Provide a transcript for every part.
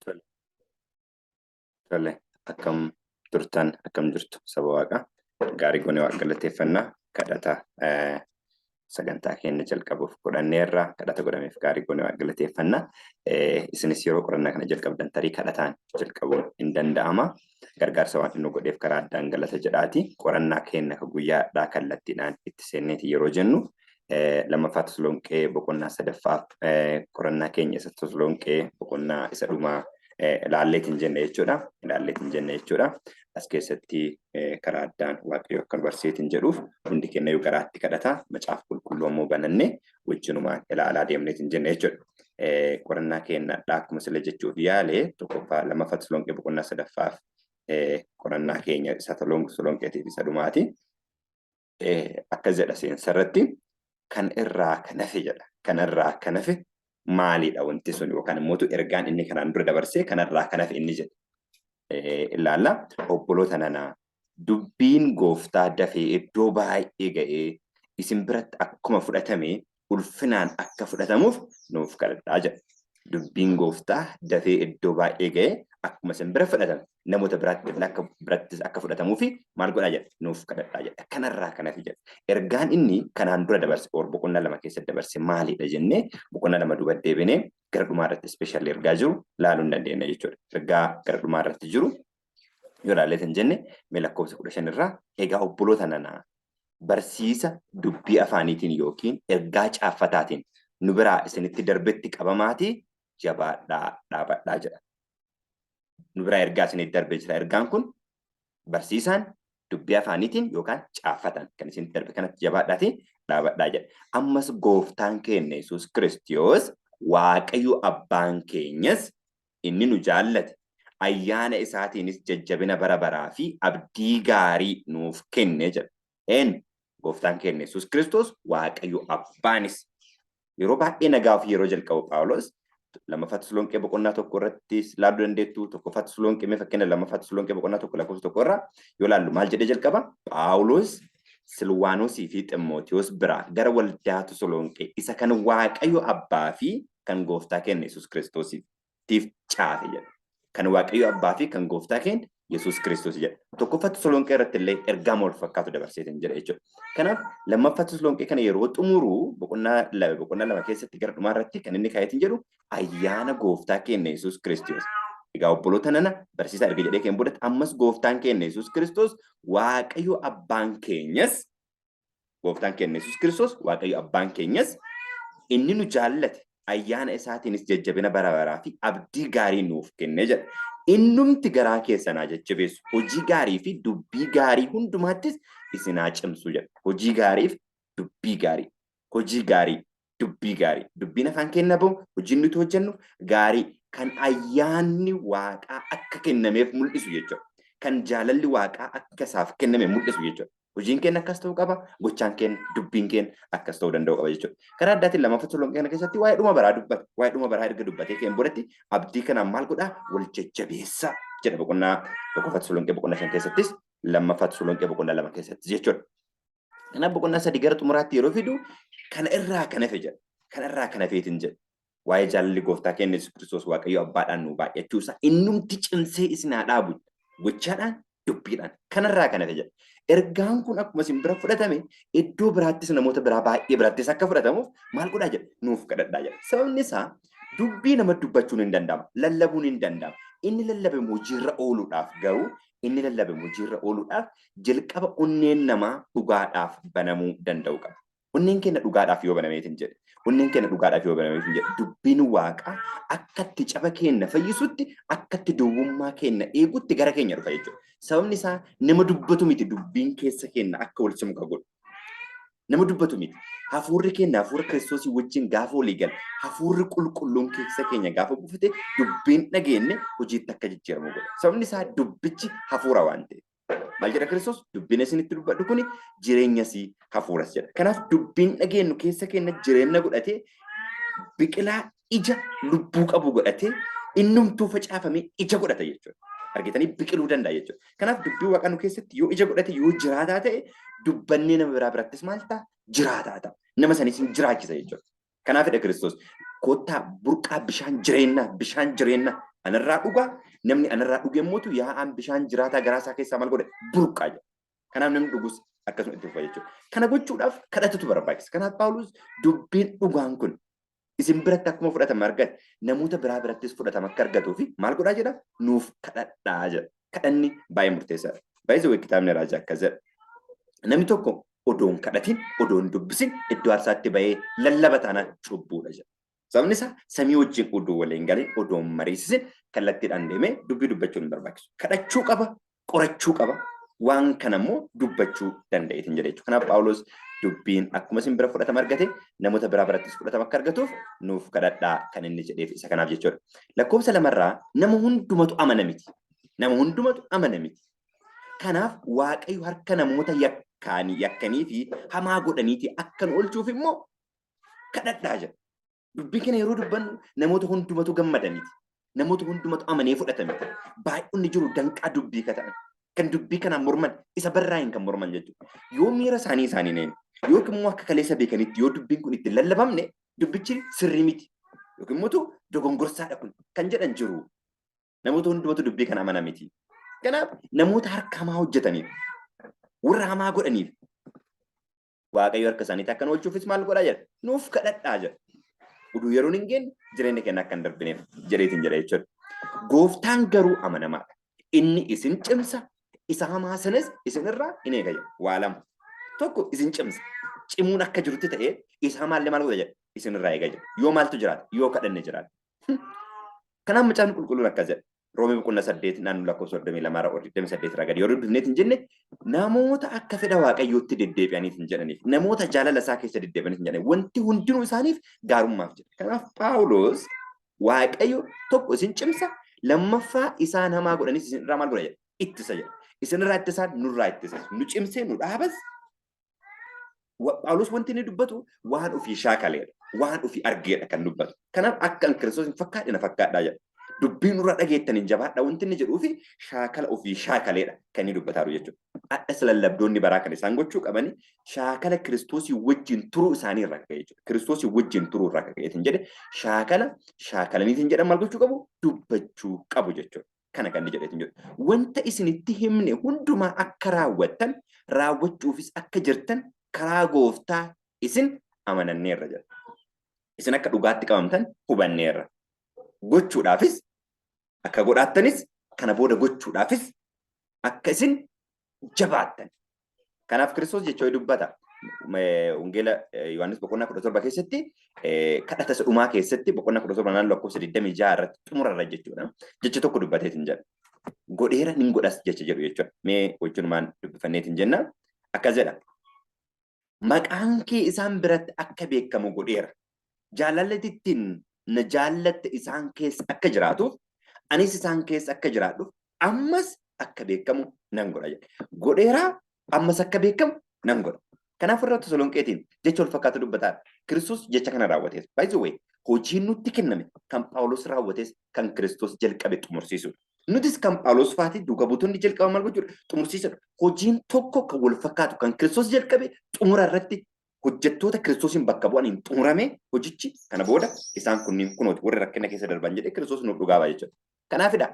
Tole. Tole. Akkam turtan, akkam jirtu saba Waaqaa. Gaarii goonee Waaqa galateeffannaa kadhata sagantaa keenya jalqabuuf godhanneerra, kadhata godhameef gaarii goonee Waaqa galateeffannaa. Isinis yeroo qorannaa kana jalqabdan tarii kadhataan jalqabuun hin danda'ama. Gargaarsa waan inni godheef karaa addaan galata jedhaati. Qorannaa keenya ka guyyaadhaa kallattiidhaan itti seenneeti yeroo jennu Lammaffaa Tasalonqee boqonnaa sadaffaaf qorannaa keenya isa Tasalonqee boqonnaa isa dhumaa ilaalleetiin jenne jechuudha. Ilaalleetiin jenne jechuudha. As keessatti karaa addaan Waaqayyo akka nu barsiiseetiin jedhuuf hundi keenya iyyuu garaatti kadhata. Macaafa qulqulluu ammoo banannee wajjinumaan ilaalaa deemneetiin jenne jechuudha. Qorannaa keenya akkuma sila jechuuf yaale tokkoffaa Lammaffaa Tasalonqee boqonnaa sadaffaaf qorannaa keenya isa Tasalonqeetiif isa dhumaati. Akkas jedha seensa irratti, kan irraa kan hafe jedha. Kanarraa kan hafe maalidha wanti sun, yookaan immoo ergaan inni kanaan dura dabarsee kanarraa kan hafe inni jedhe ilaalla. Obboloota nanaa, dubbiin gooftaa dafee iddoo baay'ee ga'ee isin biratti akkuma fudhatame ulfinaan akka fudhatamuuf nuuf kadhadhaa jedha. Dubbiin gooftaa dafee iddoo baay'ee ga'ee akkuma isin bira fudhatame namoota biraatti akka birattis akka fudhatamuu fi maal godhaa jedha, nuuf kadhadhaa jedha. Kanarraa kan hafe jedha. Ergaan inni kanaan dura dabarse or boqonnaa 2 keessatti dabarse maalidha jennee boqonnaa 2 duuba deebinee gara dhumaa irratti ispeeshaalli ergaa jiru laaluu hin dandeenya jechuudha. Ergaa gara dhumaa irratti jiru yoo ilaallee kan jenne, mee lakkoofsa 15 irraa, egaa obboloota nanaa, barsiisa dubbii afaaniitiin yookiin ergaa caaffataatiin nu biraa isinitti darbetti qabamaatii jabaadhaa dhaabadhaa jedha. Nu biraa ergaa isinitti darbee jira. Ergaan kun barsiisaan dubbii afaaniitiin yookaan caaffataan kan isinitti darbe kanatti jabaadhaatii dhaabadhaa jedha. Ammas gooftaan keenya Yesuus Kiristoos, Waaqayyo abbaan keenyas inni nu jaallate, ayyaana isaatiinis jajjabina bara baraa fi abdii gaarii nuuf kenne jedha. Een gooftaan keenya Yesuus Kiristoos, Waaqayyo abbaanis. Yeroo baay'ee nagaa ofii yeroo jalqabu Phaawulos Lammaffaa Tasalonqee boqonnaa 1 irratti ilaaluu dandeettu. Tokkoffaa Tasalonqee, mee fakkeenya Lammaffaa Tasalonqee boqonnaa 1 lakkoofsa 1 irraa yoo ilaallu maal jedhee jalqaba? Phaawulos, Silwaanosii fi Ximootiyoos biraa gara waldaa Tasalonqee isa kan Waaqayyo abbaa fi kan gooftaa keenya Yesuus Kiristoosiif tiif caafe jedha. Kan Waaqayyo Abbaa fi kan Gooftaa keenya Yesuus Kiristoos jedha. Tokkoffaa Tasalonqee irratti illee ergaa wal fakkaatu dabarseetiin jedha jechuudha. Kanaaf Lammaffaa Tasalonqee kana yeroo xumuru boqonnaa 2 keessatti gara dhumaa irratti kan inni kaayetiin jedhu ayyaana Gooftaa keenya Yesuus Kiristoos. Egaa obboloota nana, barsiisaa erga jedhee keen boodatti, ammas gooftaan keenya Yesuus Kiristoos, Waaqayyo abbaan keenyas, Gooftaan keenya Yesuus Kiristoos, Waaqayyo abbaan keenyas inni nu jaallate, ayyaana isaatiinis jajjabina bara baraa fi abdii gaarii nuuf kenne jedha. Innumti garaa keessan haa jajjabeessu, hojii gaarii fi dubbii gaarii hundumaattis isin haa cimsu jedha. Hojii gaariif dubbii gaarii. Hojii gaarii, dubbii gaarii. Dubbiin afaan keenya bahu, hojiin nuti hojjennu gaarii kan ayyaanni Waaqaa akka kennameef mul'isu jechuudha. Kan jaalalli Waaqaa akka isaaf kenname mul'isu jechuudha. Hojiin keenya akkas ta'uu qaba, gochaan keenya, dubbiin keenya akkas ta'uu danda'u qaba jechuudha. Karaa addaatiin Lammaffaa Tasalonqee kana keessatti waa'ee dhuma baraa dubbata. Waa'ee dhuma baraa erga dubbatee keen boodatti abdii kanaan maal godhaa? Wal jajjabeessaa jedha boqonnaa Tokkoffaa Tasalonqee boqonnaa 5 keessattis, Lammaffaa Tasalonqee boqonnaa 2 keessattis jechuudha. Kanaaf boqonnaa 3 gara xumuraatti yeroo fidu kana irraa kan hafe jedha. Kana irraa kan hafeetiin jedha. Waa'ee jaalalli gooftaa keenya Yesuus Kiristoos Waaqayyo abbaadhaan nu baay'achuu isaa innumti cimsee isin haa dhaabu. Gochaadhaan, dubbiidhaan. Kanarraa kan hafe jedha. Ergaan kun akkuma isin bira fudhatame iddoo biraattis, namoota biraa baay'ee birattis akka fudhatamuuf maal godhaa jedha? Nuuf kadhadhaa jedha. Sababni isaa dubbii nama dubbachuun hin danda'ama. Lallabuun hin danda'ama. Inni lallabe hojiirra ooluudhaaf garuu, inni lallabe hojiirra ooluudhaaf jalqaba onneen namaa dhugaadhaaf banamuu danda'u qaba. Onneen keenya dhugaadhaaf yoo banameetiin jedhe, onneen keenya dhugaadhaaf yoo banameetiin jedhe, dubbiin Waaqaa akkatti caba keenya fayyisutti, akkatti duwwummaa keenya eegutti gara keenya dhufa jechuudha. Sababni isaa nama dubbatu miti, dubbiin keessa keenya akka wal simu kan godhu. Nama dubbatu miti. Hafuurri keenya hafuura Kiristoosii wajjin gaafa walii gala, hafuurri qulqulluun keessa keenya gaafa buufate dubbiin dhageenye hojiitti akka jijjiiramu godha. Sababni isaa dubbichi hafuura waan ta'eef. Maal jedha Kiristoos? Dubbiin isinitti dubbadhu kuni jireenyas hafuuras jedha. Kanaaf dubbiin dhageenyu keessa keenya jireenya godhatee, biqilaa ija lubbuu qabu godhatee, innumtuu facaafamee ija godhata jechuudha. Argitanii, biqiluu danda'a jechuudha. Kanaaf dubbiin Waaqaa nu keessatti yoo ija godhate, yoo jiraataa ta'e, dubbannee nama biraa birattis maal ta'a? Jiraataa ta'a. Nama sanis hin jiraachisa jechuudha. Kanaafidha Kiristoos, kottaa burqaa bishaan jireenyaa, bishaan jireenyaa Anarraa dhugaa, namni anarraa dhuge immoo yaa'aan bishaan jiraataa garaa isaa keessaa maal godhe burqaa jedha. Kanaaf namni dhugus akkasuma itti fufa jechuudha. Kana gochuudhaaf kadhatatu barbaachisa. Kanaaf Phaawulos dubbiin dhugaan kun isin biratti akkuma fudhatama argate namoota biraa birattis fudhatama akka argatuu fi maal godhaa jedha nuuf kadhadhaa jedha. Kadhanni baay'ee murteessaadha. Baay'ee kitaabni raajii akkas jedha. Namni tokko odoo hin kadhatin, odoo hin dubbisin iddoo aarsaatti bahee lallaba taanaan cubbuudha jedha. Sababni isaa samii wajjin odoo waliin galin, odoo hin mariisisin kallattiidhaan deemee dubbii dubbachuun hin barbaachisu. Kadhachuu qaba, qorachuu qaba, waan kana immoo dubbachuu danda'eetiin jedha jechuudha. Kanaaf Phaawulos dubbiin akkuma isin bira fudhatama argate namoota biraa birattis fudhatama akka argatuuf nuuf kadhadhaa kan inni jedheef isa kanaaf jechuudha. Lakkoofsa lamarraa nama hundumatu amana miti. Nama hundumatu amana miti. Kanaaf Waaqayyo harka namoota yakkaanii yakkanii fi hamaa godhaniitii akka nu oolchuuf immoo kadhadhaa jedha. Dubbii kana yeroo dubbannu namoota hundumatu gammada miti. Namoota hundumatu amanee fudhata miti. Baay'inni jiru danqaa dubbii ka ta'an. Kan dubbii kanaan morman isa barraa'in kan morman jechuudha. Yoo miira isaanii isaanii neen yookiin immoo akka kaleessa beekanitti yoo dubbiin kun itti lallabamne dubbichi sirrii miti. Yookiin immoo dogongorsaadha kun kan jedhan jiru. Namoota hundumatu dubbii kana amana miti. Kanaaf namoota harka hamaa hojjetaniif, warra hamaa godhaniif Waaqayyo harka isaaniitti akka nu oolchuufis maal godhaa jedha? Nuuf kadhadhaa jedha. Uduu yeroon hin geenye jireenya keenya akka hin darbineef jedheetiin jedha jechuudha. Gooftaan garuu amanamaadha. Inni isin cimsa, isa hamaa sanas isin irraa hin eega jedha. Waa lama. Tokko isin cimsa. Cimuun akka jirutti ta'ee isa hamaallee maal godha jedha? Isin irraa eega jedha. Yoo maaltu jiraata? Yoo kadhanne jiraata. Kanaaf macaafni qulqulluun akkas jedha. Roomee boqonnaa 8 naannoo lakkoofsa 32 irraa ol 28 irraa gadi yoo dubbifneet hin jenne namoota akka fedha waaqayyootti deddeebi'aniif hin jedhaniif namoota jaalala isaa keessa deddeebi'aniif hin jedhaniif wanti hundinuu isaaniif gaarummaaf jedha. Kanaaf Phaawulos Waaqayyo tokko isin cimsa lammaffaa isaan hamaa godhanis isin irraa maal godha jedha ittisa jedha. Isin irraa ittisaa nurraa ittisas nu cimsee nu dhaabas Phaawulos wanti inni dubbatu waan ofii shaakaleedha. Waan ofii argeedha kan dubbatu. Kanaaf akka an Kiristoos hin fakkaadhe na fakkaadhaa jedha. Dubbii nurra dhageettan hin jabaadha wanti inni jedhuu fi shaakala ofii shaakaleedha kan inni dubbataa jiru jechuudha. Hadhas lallabdoonni baraa kan isaan gochuu qabani shaakala Kiristoosii wajjin turuu isaanii irraa ka'e jechuudha. Kiristoosii wajjin turuu irraa ka'eetiin jedhe shaakala shaakalaniitiin jedhan maal gochuu qabu? Dubbachuu qabu jechuudha. Kana kan inni jedheetiin jedhu. Wanta isinitti himne hundumaa akka raawwattan, raawwachuufis akka jirtan karaa gooftaa isin amananneerra jedha. Isin akka dhugaatti qabamtan hubanneerra. Gochuudhaafis akka godhaattanis kana booda gochuudhaafis akka isin jabaattan. Kanaaf Kiristoos jecha dubbata. Wangeela Yohaannis boqonnaa 17 keessatti kadhata isa dhumaa keessatti boqonnaa 17 naannoo lakkoofsa 26 irratti xumurarra jechuudha. Jecha tokko dubbateetiin jedha. Godheera nin godhas jecha jedhu jechuudha. Mee wajjinumaan dubbifanneetiin jenna. Akkas jedha. Maqaan kee isaan biratti akka beekamu godheera. Jaalalli ittiin na jaallatte isaan keessa akka jiraatuuf anis isaan keessa akka jiraadhuuf ammas akka beekamu nan godha jedhe. Godheeraa ammas akka beekamu nan godha. Kanaaf warra Tasalonqeetiin jecha wal fakkaatu dubbataa Kiristoos jecha kana raawwatees. By the way, hojiin nutti kenname kan Phaawulos raawwates kan Kiristoos jalqabe xumursiisudha. Nutis kan Phaawulos faati duuka buutonni jalqaba maal gochuudha? Xumursiisudha. Hojiin tokko kan wal fakkaatu kan Kiristoos jalqabe xumura irratti hojjettoota Kiristoosiin bakka bu'aniin xumurame hojichi kana booda isaan kunniin kunooti warri rakkina keessa darban jedhee Kiristoos nuuf dhugaa ba'a jechuudha. Kanaafidha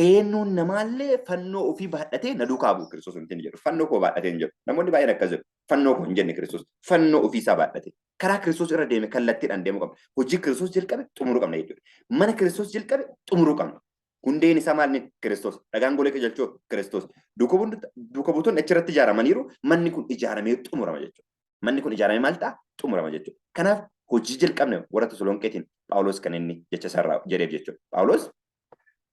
eenyuun namaallee fannoo ofii baadhatee na duukaa bu'u Kiristoos wanti inni jedhu. Fannoo koo baadhatee hin jedhu. Namoonni baay'een akkas jedhu. Fannoo koo hin jenne Kiristoos. Fannoo ofii isaa baadhate. Karaa Kiristoos irra deeme kallattiidhaan deemuu qabna. Hojii Kiristoos jalqabe xumuruu qabna jechuudha. Mana Kiristoos jalqabe xumuruu qabna. Hundeen isaa maal inni? Kiristoos. Dhagaan golee qajeelchoo Kiristoos. Duuka buutonni achirratti ijaaramaniiru. Manni kun ijaaramee xumurama jechuudha. Manni kun ijaaramee maal ta'a? Xumurama jechuudha. Kanaaf hojii jalqabne warra Tasalonqeetiin Phaawulos kan inni jecha isaarraa jedheef jechuudha. Phaawulos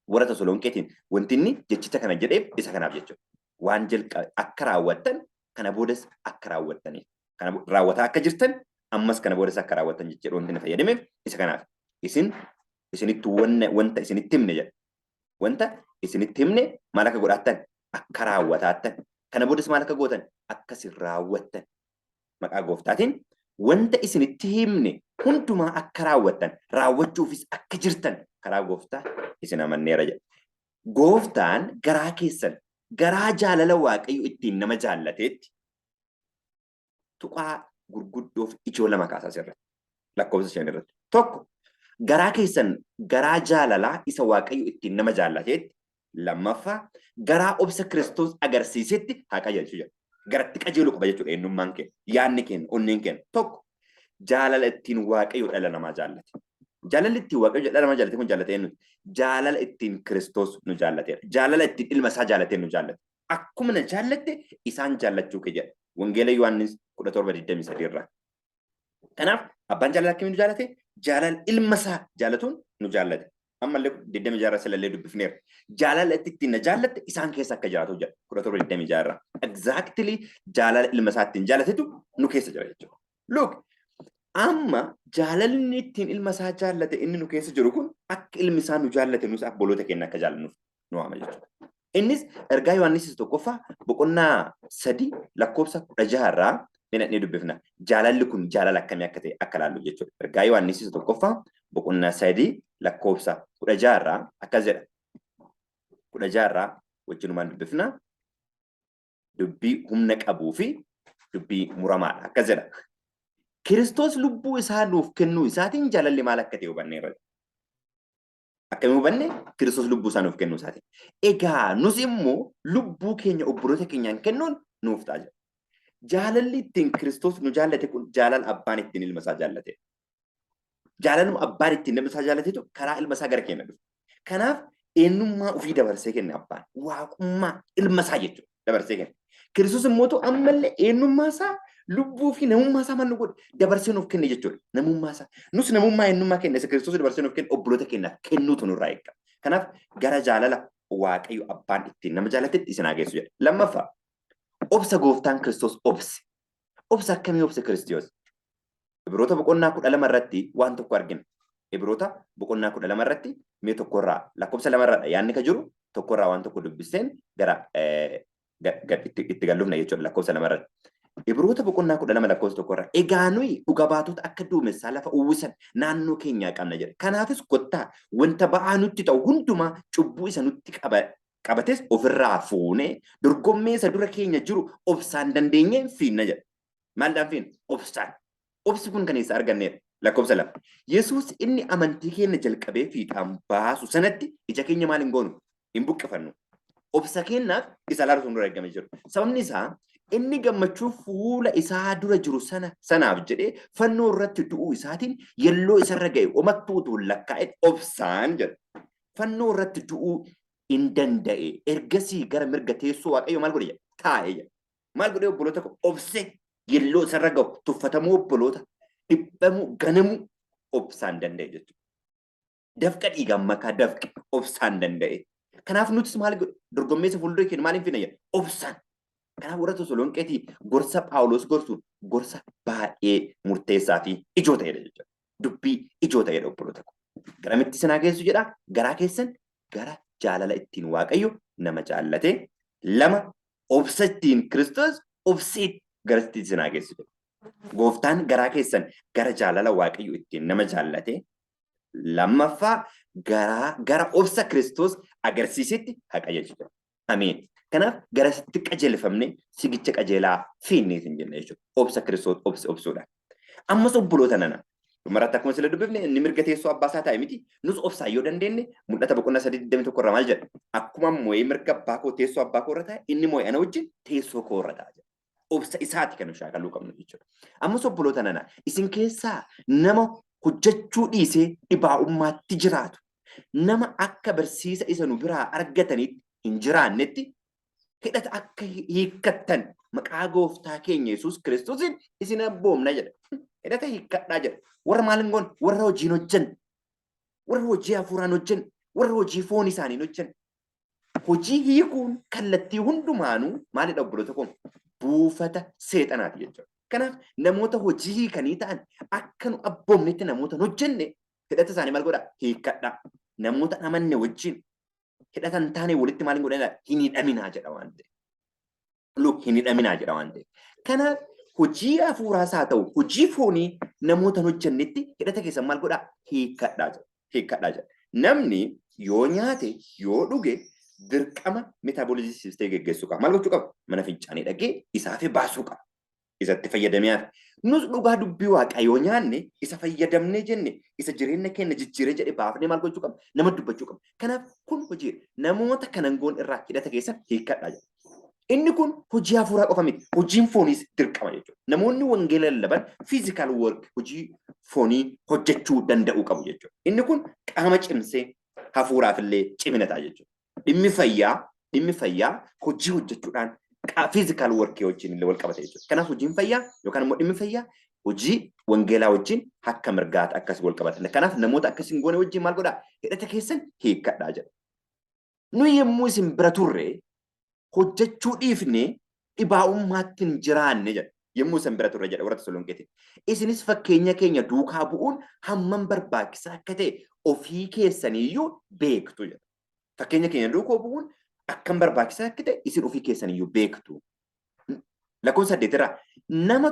warra Tasalonqeetiin wanti inni jechicha kana jedheef isa kanaaf jechuudha. Waan jalqabe akka raawwattan kana boodas akka raawwattaniif. Kana raawwataa akka jirtan ammas kana boodas akka raawwattan jechuudha wanti inni fayyadameef isa kanaaf. Isin isinitti wanta isinitti himne jedha. Wanta isinitti himne maal akka godhaattan akka raawwataattan kana boodas maal akka gootan akka isin raawwattan maqaa gooftaatiin wanta isinitti himne hundumaa akka raawwattan raawwachuufis akka jirtan karaa gooftaa isin amanneera jedha. Gooftaan garaa keessan garaa jaalala Waaqayyo ittiin nama jaallateetti tuqaa gurguddoof ijoo lama kaasa asirratti lakkoofsa 5 irratti. Tokko Garaa keessan garaa jaalalaa isa Waaqayyo ittiin nama jaallateetti, lammaffaa garaa obsa Kiristoos agarsiisetti haa qajeelchu jedha. Garatti qajeeluu qaba jechuudha eenyummaan keenya, yaadni keenya, onneen keenya. Tokko, jaalala ittiin Waaqayyo dhala namaa jaallate. Jaalalli ittiin Waaqayyo dhala namaa jaallate kun jaallate eenyuti? Jaalala ittiin Kiristoos nu jaallateedha. Jaalala ittiin ilma isaa jaallatee nu jaallate. Akkuma na jaallatte isaan jaallachuu kee jedha. Wangeela Yohaannis 17:23 irraa. Kanaaf abbaan jaalala akkamiin nu jaallate? Jaalala ilma isaa jaallatuun nu jaallate. Ammallee 26 irraa silallee dubbifneera. Jaalala itti ittiin na jaallatte isaan keessa akka jiraatu jedha. 17:26 irraa. Exactly jaalala ilma isaa ittiin jaallatetu nu keessa jira jechuudha. Look, amma jaalalli ittiin ilma isaa jaallate inni nu keessa jiru kun akka ilmi isaa nu jaallate nus obboloota keenya akka jaallannuuf nu waama jechuudha. Innis ergaa Yohaannis isa tokkoffaa boqonnaa 3 lakkoofsa 16 irraa ni dubbifna. Jaalalli kun jaalala akkamii akka ta'e akka ilaallu jechuudha. Ergaa Yohaannis isa tokkoffaa boqonnaa 3 lakkoofsa 16 irraa akkas jedha. 16 irraa wajjinumaan dubbifna. Dubbii humna qabuu fi dubbii muramaadha. Akkas jedha. Kiristoos lubbuu isaa nuuf kennuu isaatiin jaalalli maal akka ta'e hubanneerra. Akkamiin hubanne? Kiristoos lubbuu isaa nuuf kennuu isaatiin. Egaa nus immoo lubbuu keenya obboloota keenyaan kennuun nuuf ta'a jedha. Jaalalli ittiin Kiristoos nu jaallate kun jaalala abbaan ittiin ilma isaa jaallate. Jaalaluma abbaan ittiin ilma isaa jaallatetu karaa ilma isaa gara keenya dhufe. Kanaaf eenyummaa ofii dabarsee kenne abbaan. Waaqummaa ilma isaa jechuudha dabarsee kenne. Kiristoos immoo ammallee eenyummaa isaa lubbuu fi namummaa isaa maal nu godhe dabarsee nuuf kenne jechuudha. Namummaa isaa. Nus namummaa eenyummaa keenya isa Kiristoos dabarsee nuuf kenne obboloota keenyaaf kennuutu nurraa eegama. Kanaaf gara jaalala Waaqayyo abbaan ittiin nama jaalatetti isin haa geessu jedha. Lammaffaa, obsa gooftaan Kiristoos obse. Obsa akkamii obse Kiristoos? Ibroota boqonnaa 12 irratti waan tokko argina. Ibroota boqonnaa 12 irratti mee tokkorraa lakkoofsa lamarraadha yaadni ka jiru tokkorraa waan tokko dubbiseen gara itti gallufna jechuudha lakkoofsa lamarratti. Ibroota boqonnaa 12 lakkoofsa tokkorraa egaa nuyi dhuga baatota akka duumessaa lafa uwwisan naannoo keenyaa qabna jedha. Kanaafis kottaa wanta ba'aa nutti ta'u hundumaa cubbuu isa nutti qabates ofirraa fuunee dorgommii isa dura keenya jiru obsaan dandeenyee fiinna jedha. Maaldhaan fiinna? Obsaan. Obsi kun kan eessa arganneedha? Lakkoofsa 2. Yesuus inni amantii keenya jalqabee fiixaan baasu sanatti ija keenya maal hin goonu? Hin buqqifannu. Obsa keenyaaf isa ilaalutu nurra eegame jiru. Sababni isaa inni gammachuu fuula isaa dura jiru sana sanaaf jedhee fannoo irratti du'uu isaatiin yelloo isarra ga'e omattuu utuu hin lakkaa'in obsaan jedha. Fannoo irratti du'uu hin danda'e. Ergasii gara mirga teessoo Waaqayyo maal godhe jedha? Taa'e jedha. Maal godhee obboloota koo obsee yelloo isarra ga'u tuffatamuu obboloota dhiphamuu ganamuu obsaan danda'e jechuudha. Dafqa dhiigaan makaa dafqe obsaan danda'e. Kanaaf nutis maal godhe dorgommii isa fuuldura keenya maal hin finna jedha obsaan. Kanaaf warra Tasalonqeetii gorsa Phaawulos gorsu gorsa baay'ee murteessaa fi ijoo ta'edha jechuudha. Dubbii ijoo ta'edha obboloota koo. Garamitti isin haa geessu jedha garaa keessan gara jaalala ittiin Waaqayyo nama jaallate. Lama, obsa ittiin Kiristoos obsee garasitti isin haa geessu jedha. Gooftaan garaa keessan gara jaalala Waaqayyo ittiin nama jaallate. Lammaffaa, garaa gara obsa Kiristoos agarsiisetti haa qajeelchu jedha. Ameen. Kanaaf garasitti qajeelfamne fiigicha qajeelaa fiinnee isin jenna jechuudha. Obsa Kiristoos obse obsuudhaan. Ammas obboloota nana. Dhumarratti akkuma sila dubbifne inni mirga teessoo abbaa isaa taa'e miti. Nus obsaan yoo dandeenye mul'ata boqonnaa 3:21 irraa maal jedha? Akkuma moo'ee mirga abbaa koo teessoo abbaa koo irra taa'e inni moo'e ana wajjin teessoo koo irra taa'a jedha. Obsa isaati kan nu shaakaluu qabnu jechuudha. Ammas obboloota nana isin keessaa nama hojjechuu dhiisee dhibaa'ummaatti jiraatu nama akka barsiisa isa nu biraa argatanitti hin jiraannetti hidhata akka hiikkattan maqaa gooftaa keenya Yesuus Kiristoosiin isin abboomna jedha. Hidhata hiikkadhaa jedha. Warra maal hin goone? Warra hojiin hojjanne. Warra hojii hafuuraan hojjanne. Warra hojii foon isaaniin hojjanne. Hojii hiikuun kallattii hundumaanuu maalidha obboloota koo? Buufata seexanaati jechuudha. Kanaaf namoota hojii hiikanii ta'an akka nu abboomnetti namoota hin hojjenne hidhata isaanii maal godhaa? Hiikkadhaa. Namoota hin amanne wajjin hidhata hin taane walitti maal hin godhanaa? Hin hidhaminaa jedha waan ta'eef. Look, hin hidhaminaa jedha waan ta'eef. Kanaaf hojii hafuuraas haa ta'u hojii foonii namoota hin hojjennetti hidhata keessan maal godhaa? Hiikkadhaa jedha. Hiikkadhaa jedha. Namni yoo nyaate yoo dhuge dirqama metaboolizii siistee geggeessuu qaba. Maal gochuu qaba? Mana fincaanii dhaqee isaaf baasuu qaba. Isatti fayyadamee hafe. Nus dhugaa dubbii Waaqaa yoo nyaanne, isa fayyadamnee jenne, isa jireenya keenya jijjiiree jedhe baafnee maal gochuu qabna? Nama dubbachuu qabna. Kanaaf kun hojii namoota kanan goon irraa hidhata keessan hiikkadhaa jedha. Inni kun hojii hafuuraa qofa miti. Hojiin fooniis dirqama jechuudha. Namoonni wangeela lallaban physical work, hojii foonii hojjechuu danda'uu qabu jechuudha. Inni kun qaama cimsee hafuuraaf illee cimina ta'a jechuudha. Dhimmi fayyaa hojii hojjechuudhaan physical work wajjin illee wal qabata jechuudha. Kanaaf hojiin fayyaa yookaan immoo dhimmi fayyaa hojii wangeelaa wajjin akka mirgaatti akkas wal qabata. Kanaaf namoota akkas hin goone wajjin maal godhaa? Hidhata keessan hiikkadhaa jedha. Nu yommuu isin bira turre hojjechuu dhiifnee dhibaa'ummaatti hin jiraanne jedha. Yommuu isin bira turre jedha warra Tasalonqeetiin. Isinis fakkeenya keenya duukaa bu'uun hammam barbaachisaa akka ta'e ofii keessaniiyyuu beektu jedha. Fakkeenya keenya duukaa bu'uun akkam barbaachisaa akka ta'e isin ofii keessaniiyyuu beektu. Lakkoofsa 8 irraa, nama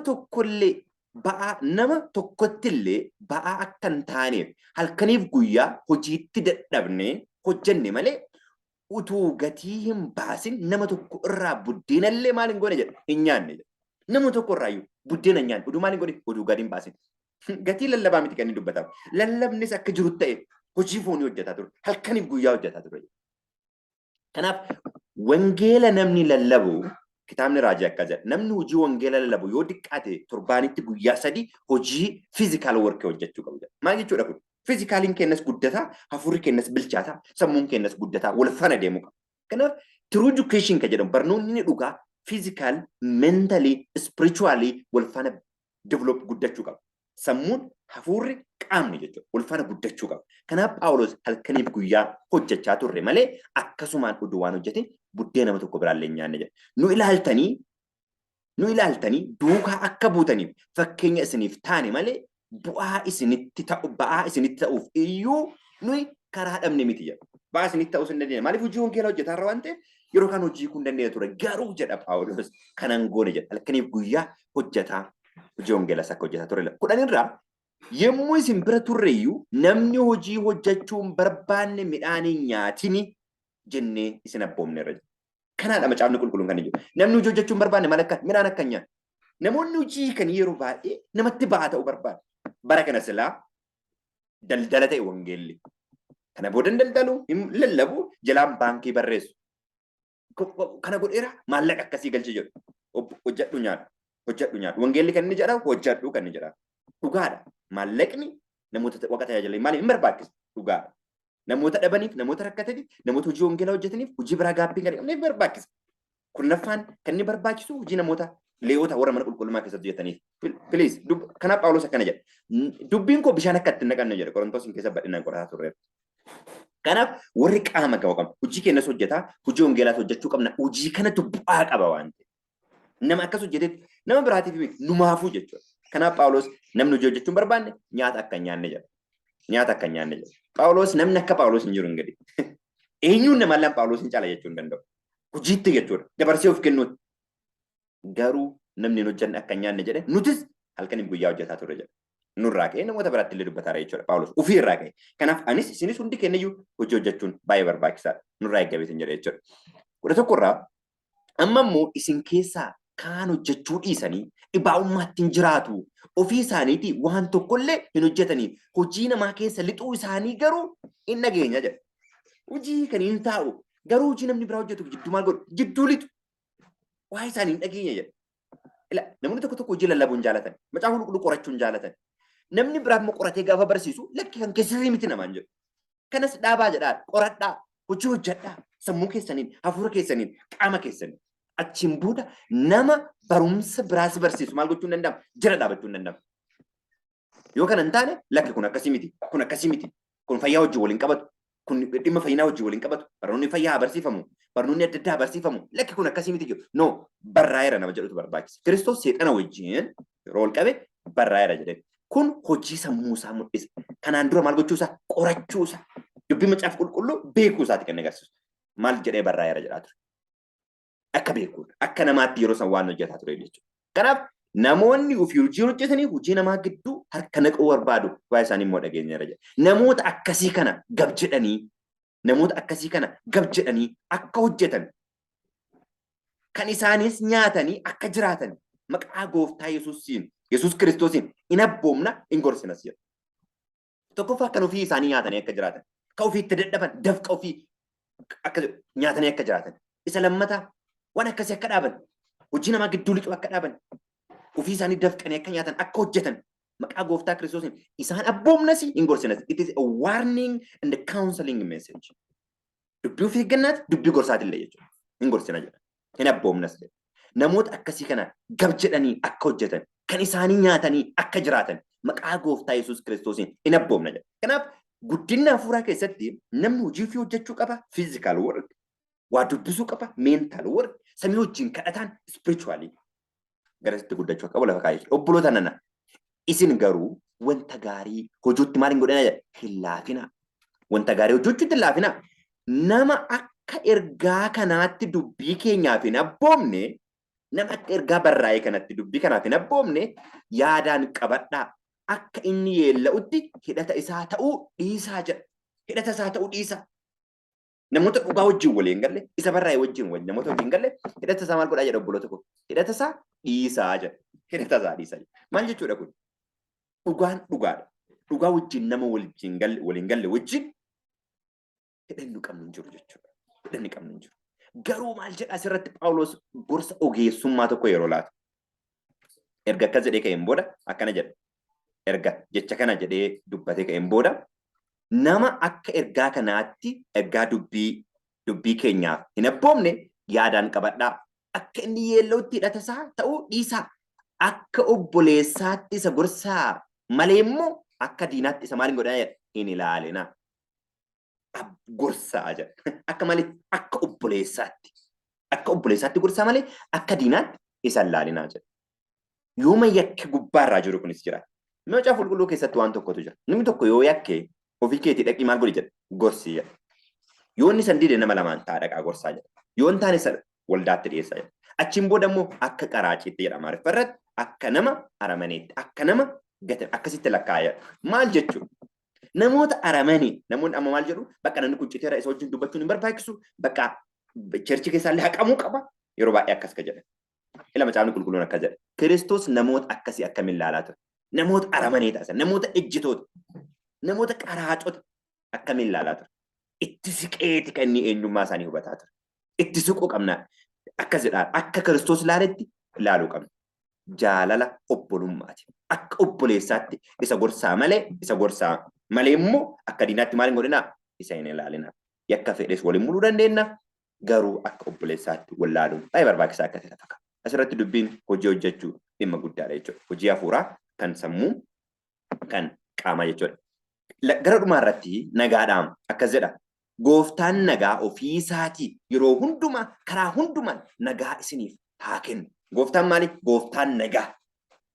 tokkottillee ba'aa akka hin taaneef halkaniif guyyaa hojiitti dadhabnee hojjenne malee utuu gatii hin baasin nama tokko irraa buddeenallee maal hin goone jedha, hin nyaanne jedha. Nama tokko irraayyuu buddeena hin nyaanne, utuu maal hin godhin, utuu gadi hin baasin. Gatii lallabaa miti kan inni dubbatamu. Lallabnis akka jiru ta'e hojii foonii hojjetaa ture. Halkaniif guyyaa hojjetaa ture. Kanaaf wangeela namni lallabu, kitaabni raajii akka jedha, namni hojii wangeela lallabu yoo diqqaate torbaanitti guyyaa 3 hojii physical work hojjechuu qabu jedha. Maal jechuudha kun? Physicaliin keenyas guddataa, hafuurri keenyas bilchaataa, sammuun keenyas guddataa wal faana deemuu qaba. Kanaaf true education kan jedhamu, barnoonni dhugaa, physical, mentally, spiritually wal faana develop guddachuu qaba. Sammuun, hafuurri, qaamni jechuudha. Wal faana guddachuu qaba. Kanaaf Phaawulos halkaniif guyyaa hojjechaa turre malee akkasumaan oduu waan hojjetin buddeen nama tokko biraallee hin nyaanne jedha. Nu ilaaltanii duukaa akka buutaniif fakkeenya isiniif taane malee bu'aa isinitti ta'u ba'aa isinitti ta'uuf iyyuu nuyi karaa dhabne miti jedha. Ba'aa isinitti ta'uu hin dandeenye. Maaliif? Hojii wangeelaa hojjetaa irra waan ta'eef yeroo kaan hojii kun dandeenya ture. Garuu jedha Phaawulos, kanan goone jedha. Halkaniif guyyaa hojjetaa hojii wangeelaas akka hojjetaa ture. 10 irraa, yommuu isin bira turreyyuu namni hojii hojjechuu hin barbaanne midhaan hin nyaatini jennee isin abboomneerra. Kanaadha macaafni qulqulluun kan jiru. Namni hojii hojjechuu hin barbaanne maal akka midhaan akka hin nyaanne. Namoonni hojii kan yeroo baay'ee namatti ba'aa ta'uu barbaadu. Bara kana silaa daldala ta'e wangeelli. Kana booda daldalu, hin lallabu, jalaan baankii barreessu. Kana godheera, maallaqa akkasii galche jedhu. Hojjedhu nyaadhu. Hojjedhu nyaadhu. Wangeelli kan inni jedhamu hojjedhu kan inni jedhamu. Dhugaadha. Maallaqni namoota waaqa tajaajilan maaliif hin barbaachisa? Dhugaadha. Namoota dhabaniif, namoota rakkataniif, namoota hojii wangeelaa hojjetaniif, hojii biraa gaabbii kan hin qabneef barbaachisa. Kurnaffaan kan inni barbaachisu hojii namoota Leewota warra mana qulqullummaa keessatti hojjetaniif. Please, kanaaf Phaawulos akkana jedha. Dubbiin koo bishaan akka itti hin naqanne jedha. Qorontoosiin keessa bal'inaan qorataa turreera. Kanaaf warri qaama ga'u qabna. Hojii keenyas hojjetaa, hojii wangeelaas hojjechuu qabna. Hojii kanatu bu'aa qaba waan ta'eef. Nama akkas hojjetetti nama biraatiif miti, numaafuu jechuudha. Kanaaf Phaawulos namni hojii hojjechuu hin barbaanne nyaata akka hin nyaanne jedha. Nyaata akka hin nyaanne jedha. Phaawulos, namni akka Phaawulos hin jiru hin gadi. Eenyuun namallaan Phaawulos hin caala jechuu hin danda'u. Hojiitti jechuudha. Dabarsee of kennuutti. Garuu namni hin hojjenne akka hin nyaanne jedhe, nutis halkaniif guyyaa hojjetaa turre jedha. Nurraa ka'ee namoota biraatti illee dubbataara jechuudha Phaawulos ofii irraa ka'e. Kanaaf anis isinis hundi keenyayyuu hojii hojjechuun baay'ee barbaachisaadha. Nurraa eeggameetiin jedha jechuudha. 11 irraa, amma immoo isin keessaa kaan hojjechuu dhiisanii dhibaa'ummaatti hin jiraatu. Ofii isaaniitii waan tokkollee hin hojjetanii, hojii namaa keessa lixuu isaanii garuu hin dhageenya jedha. Hojii kan hin taa'u garuu hojii namni biraa hojjetu jidduu maal godhu? Jidduu lixu. Waa isaanii hin dhageenya jedha. Ila namoonni tokko tokko hojii lallabuu hin jaalatan. Macaafa qulqulluu qorachuu hin jaalatan. Namni biraa immoo qoratee gaafa barsiisu lakki kan keessatti miti namaan jedhu. Kanas dhaabaa jedhaa, qoradhaa, hojii hojjedhaa, sammuu keessaniin, hafuura keessaniin, qaama keessaniin. Achiin booda nama barumsa biraas barsiisu maal gochuu hin danda'amu? Jala dhaabachuu hin danda'amu. Yoo kana hin taane, lakki kun akkasii miti, kun akkasii miti, kun fayyaa wajjin waliin qabatu, kun dhimma fayyinaa wajjin waliin qabatu, barnoonni fayyaa haa barsiifamu, barnoonni adda addaa haa barsiifamu, lakki kun akkasii miti jedhu. No, barraa'eera nama jedhutu barbaachisa. Kiristoos seexana wajjin yeroo ol qabe barraa'eera jedhee. Kun hojii sammuu isaa mul'isa. Kanaan dura maal gochuu isaa? Qorachuu isaa. Dubbii macaafa qulqulluu beekuu isaati kan agarsiisu. Maal jedhee barraa'eera jedhaa ture. Akka beekuudha. Akka namaatti yeroo san waan hojjetaa ture jechuudha. Kanaaf namoonni ofii hojii hojjetanii hojii namaa gidduu harka naquu barbaadu, waa'ee isaanii immoo dhageenyeera jedha. Namoota akkasii kana gab jedhanii akka hojjetan, kan isaanis nyaatanii akka jiraatan maqaa gooftaa Yesuusiin Yesuus Kiristoosiin in abboomna in gorsinas jedha. Tokkoffaa kan ofii isaanii nyaatanii akka jiraatan, kan ofii itti dadhaban, dafqa ofii akka nyaatanii akka jiraatan. Isa lammataa waan akkasii akka dhaaban, hojii namaa gidduu lixuu akka dhaaban, ofii isaanii dafqanii akka nyaatan, akka hojjetan maqaa gooftaa Kiristoosiin isaan abboomnas hin gorsinas. It is a warning and a counseling message. Dubbii of eeggannaati, dubbii gorsaatillee jechuudha. Hin gorsina jedha. Hin abboomnas jedha. Namoota akkasii kana gab jedhanii akka hojjetan, kan isaanii nyaatanii akka jiraatan maqaa gooftaa Yesuus Kiristoosiin hin abboomna jedha. Kanaaf guddina hafuuraa keessatti namni hojii ofii hojjechuu qaba, physical work, waa dubbisuu qaba, mental work, samii wajjin kadhataan spiritually garasitti guddachuu akka qabu lafa kaa'ee jira. Obboloota nana, isin garuu wanta gaarii hojiitti maal hin godhinaa jedha? Hin laafinaa. Wanta gaarii hojjechuutti hin laafinaa. Nama akka ergaa kanaatti dubbii keenyaaf hin abboomne, nama akka ergaa barraa'ee kanatti dubbii kanaaf hin abboomne yaadaan qabadhaa. Akka inni yeella'utti hidhata isaa ta'uu dhiisaa jedha. Hidhata isaa ta'uu dhiisaa. Namoota dhugaa wajjin walii hin galle, isa barraa'e wajjin wal namoota wajjin galle, hidhata isaa maal godhaa jedha obboloota koo. Hidhata isaa dhiisaa jedha. Hidhata isaa dhiisaa jedha. Maal jechuudha kun? Dhugaan dhugaadha. Dhugaa wajjin nama wajjin galle waliin galle wajjin hidhanni qabnu hin jiru jechuudha. Hidhanni qabnu hin jiru. Garuu maal jedha asirratti Phaawulos gorsa ogeessummaa tokko yeroo laatu. Erga akkas jedhee ka'een booda akkana jedha. Erga jecha kana jedhee dubbatee ka'een booda nama akka ergaa kanaatti ergaa dubbii keenyaaf hin abboomne yaadaan qabadhaa. Akka inni yeellootti hidhata isaa ta'uu dhiisaa. Akka obboleessaatti isa gorsaa malee immoo akka diinaatti isa maal hin godhinaa jedha? Hin ilaalinaa. Gorsaa jedha. Akka maalitti? Akka obboleessaatti. Akka obboleessaatti gorsaa malee akka diinaatti isa hin laalinaa jedha. Yooma yakki gubbaarraa jiru kunis jira. Macaafa qulqulluu keessatti waan tokkotu jira. Namni tokko yoo yakke ofii keetii dhaqii maal godhi jedha? Gorsii jedha. Yoo inni san dide nama lamaan ta'a dhaqaa gorsaa jedha. Yoo hin taane sana waldaatti dhiyeessaa jedha. Achiin booda immoo akka qaraaciitti jedha Amaariffa irratti akka nama aramaneetti akka nama gate akkasitti lakkaa'aa jedha. Maal jechuudha? Namoota aramanii namoonni amma maal jedhu bakka namni kun citeera isa wajjin dubbachuun hin barbaachisu bakka church keessaallee haqamuu qaba yeroo baay'ee akkas ka jedhan. Ila macaafni qulqulluun akkas jedha. Kiristoos namoota akkasii akkamiin ilaalaa ture? Namoota aramanii taasisan, namoota ejjitoota, namoota qaraacota akkamiin ilaalaa ture? Itti siqeeti kan inni eenyummaa isaanii hubataa ture. Itti siquu qabna. Akkas jedha. Akka Kiristoos ilaaletti ilaaluu qabna. Jaalala obbolummaati. Akka obboleessaatti isa gorsaa malee isa gorsaa malee immoo akka diinaatti maal hin godhinaa? Isa hin ilaalinaa. Yakka fedhes waliin muluu dandeenya. Garuu akka obboleessaatti wallaaluun baay'ee barbaachisaa akka ta'e lafa kaa'a. Asirratti dubbiin hojii hojjechuu dhimma guddaadha jechuudha. Hojii hafuuraa kan sammuu kan qaamaa jechuudha. Gara dhumaa irratti nagaadhaan akkas jedha. Gooftaan nagaa ofii isaatii yeroo hundumaa karaa hundumaan nagaa isiniif haa kennu. Gooftaan maali? Gooftaan nagaa.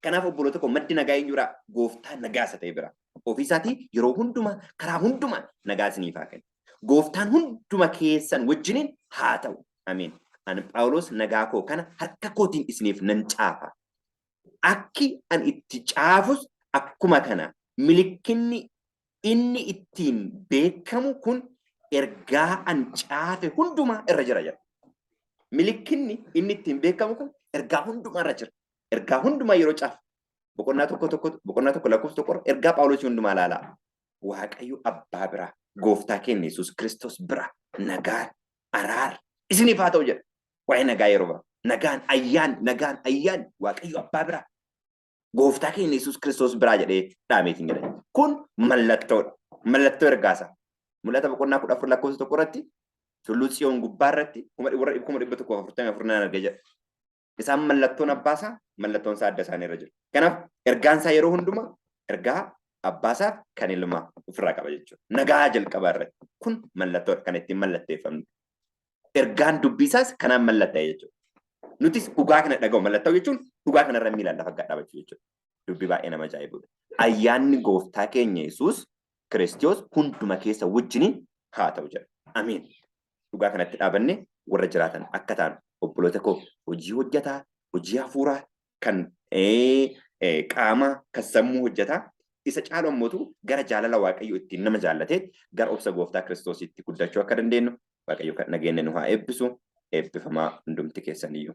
Kanaaf obboloota koo maddi nagaa eenyuudha? Gooftaan nagaa isa ta'e bira. Ofii isaatii yeroo hundumaa karaa hundumaan nagaa isiniif haa kennu. Gooftaan hunduma keessan wajjiniin haa ta'u. Amiin. Ani Phaawulos nagaa koo kana harka kootiin isiniif nan caafa. Akki an itti caafus akkuma kana milikkinni inni ittiin beekamu kun ergaa an caafe hundumaa irra jira jedha. Milikkinni inni ittiin beekamu kun ergaa hundumaa irra jira. Ergaa hundumaa yeroo caafe boqonnaa tokko tokko boqonnaa tokko lakkoofsa tokko ergaa Phaawulosii hundumaa ilaalaa. Waaqayyo abbaa biraa gooftaa keenya Yesuus Kiristoos bira nagaan araara isiniif haa ta'u jedha. Waa'ee nagaa yeroo bara. Nagaan ayyaan nagaan ayyaan Waaqayyo abbaa biraa gooftaa keenya Yesuus Kiristoos biraa jedhee dhaameetiin jedha. Kun mallattoodha. Mallattoo ergaasaa. Mul'ata boqonnaa 14 lakkoofsa 1 irratti tulluu Tsiyoon gubbaa irratti warra 144,000 nan arge jedha. Isaan mallattoon abbaasaa mallattoon isaa adda isaanii irra jira. Kanaaf ergaan isaa yeroo hundumaa ergaa abbaasaa kan ilmaa ofirraa qaba jechuudha. Nagaa jalqabaa irratti. Kun mallattoodha kan ittiin mallatteeffamnu. Ergaan dubbii isaas kanaan mallatta'e jechuudha. Nutis dhugaa kana dhaga'u mallatta'u jechuun dhugaa kanarra miilaan lafa gad dhaabachuu jechuudha. Dubbii baay'ee nama ajaa'ibudha. Ayyaanni gooftaa keenya Yesuus Kiristoos hunduma keessa wajjiniin haa ta'u jedha. Amiin. Dhugaa kanatti dhaabanne warra jiraatan akka taanu obboloota koo hojii hojjetaa, hojii hafuuraa kan qaamaa kan sammuu hojjetaa isa caalu ammootu gara jaalala Waaqayyo ittiin nama jaallatee gara obsa gooftaa Kiristoositti guddachuu akka dandeenyu Waaqayyo kan nageenya nu haa eebbisu. Eebbifamaa hundumti keessaniyyuu.